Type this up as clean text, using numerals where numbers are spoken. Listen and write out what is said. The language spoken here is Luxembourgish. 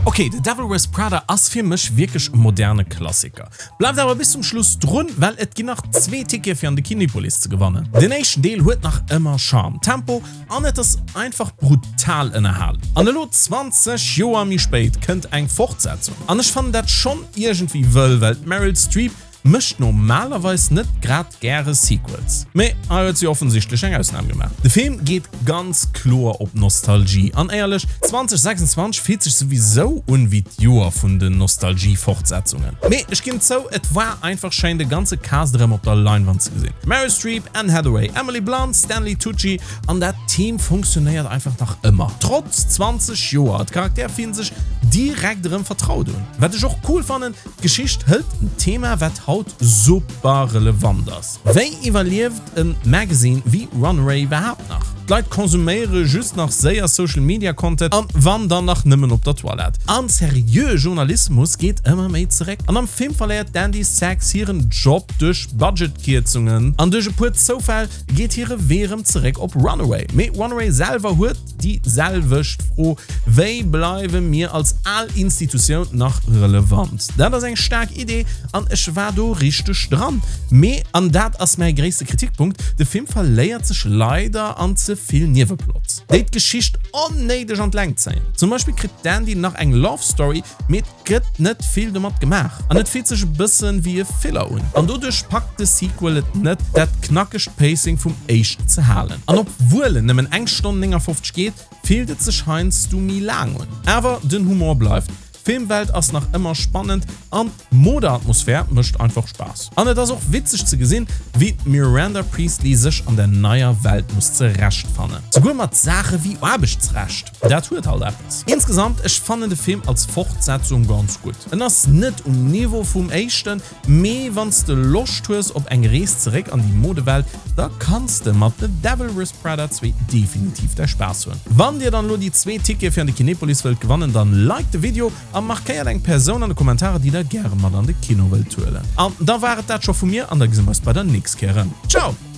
Ok, The Devil Wears Prada ass fir mech wierklech e moderne Klassiker. Bleift awer bis zum Schluss drun, well et ginn nach zwee Tickete fir an de Kinepolis ze gewannen. Den éischten Deel huet nach ëmmer Charme, Tempo an et ass einfach brutal ënnerhalend. An elo 20 Joer méi spéit kënnt eng Fortsetzung an ech fannen dat schonn iergendwéi wëll, well d'Meryl Streep Mécht normalerweis net grad gäre Sequels, mee hei huet si offensichtlech eng Ausnam gemaach. De Film geet ganz kloer op Nostalgie an éierlech, 2026 fillt sech souwisou un wéi d'Joer vun den Nostalgie-Fortsetzungen. Mee ech ginn zou, et war einfach schéin de ganze Cast erëm op der Leinwand ze gesinn. Meryl Streep, Anne Hathaway, Emily Blunt, Stanley Tucci an dat Team funktionéiert einfach nach ëmmer, trotz 20 Joer. D'Charaktere fillen sech direkt erëm vertraut un. Wat ech och cool fannen, D'Geschicht hëlt en Thema wat haut super relevant ass. Wéi iwwerlieft en Magazine wéi Runway iwwerhaapt nach? D'Leit konsuméiere just nach séier Social Media Content an wann dann nach nëmmen op der Toilette. An seriöe Journalismus geet ëmmer méi zeréck. An am Film verléiert d'Andy Sachs hiren Job duerch Budgetkierzungen an duerch e puer Zoufäll geet hire Wee erëm zeréck op Runaway. Mee Runaway selwer huet. Déi selwecht Fro, Wéi bleiwe mir als al Institutioun nach relevant? Dat ass eng staark Idee an ech war do richteg dran. Mee, an dat ass mäi gréisste Kritikpunkt, de Film verléiert sech leider an ze vill Nieweplots, déi d'Geschicht onnéideg an d'Längt zéien. Zum Beispill kritt d'Andy nach eng Love Story, mee et gëtt net vill domat gemaach an et fillt sech e bëssen wéi e Filler un. An doduerch packt de Sequel et net, dat knackegt Pacing vum éischten ze halen. An obwuel en nëmmen eng Stonn 59 geet, fillt et sech heiansdo méi laang un. Awer den Humor bleift, d'Filmwelt ass nach ëmmer spannend an d'Modeatmosphär mécht einfach Spaass. An et ass och witzeg ze gesinn, wéi d'Miranda Priestly sech an der neier Welt muss zerechtfannen. Souguer mat Saache wéi Aarbechtsrecht. Dat huet halt eppes. Insgesamt, ech fannen de Film als Fortsetzung ganz gutt. En ass net um Niveau vum éischten, mee wanns de Loscht hues op eng Rees zeréck an déi Modewelt, da kanns de mat The Devil Wears Prada 2 definitiv däi Spaass hunn. Wann dir dann elo déi zwee Tickete fir an de Kinepolis wëllt gewannen, dann liked de Video a markéiert eng Persoun an de Kommentarer déi der gäre mat an de Kino wëllt huelen. An da war et dat scho vu mir an da gesi mer eis bei der nächst Kéier erëm. Ciao!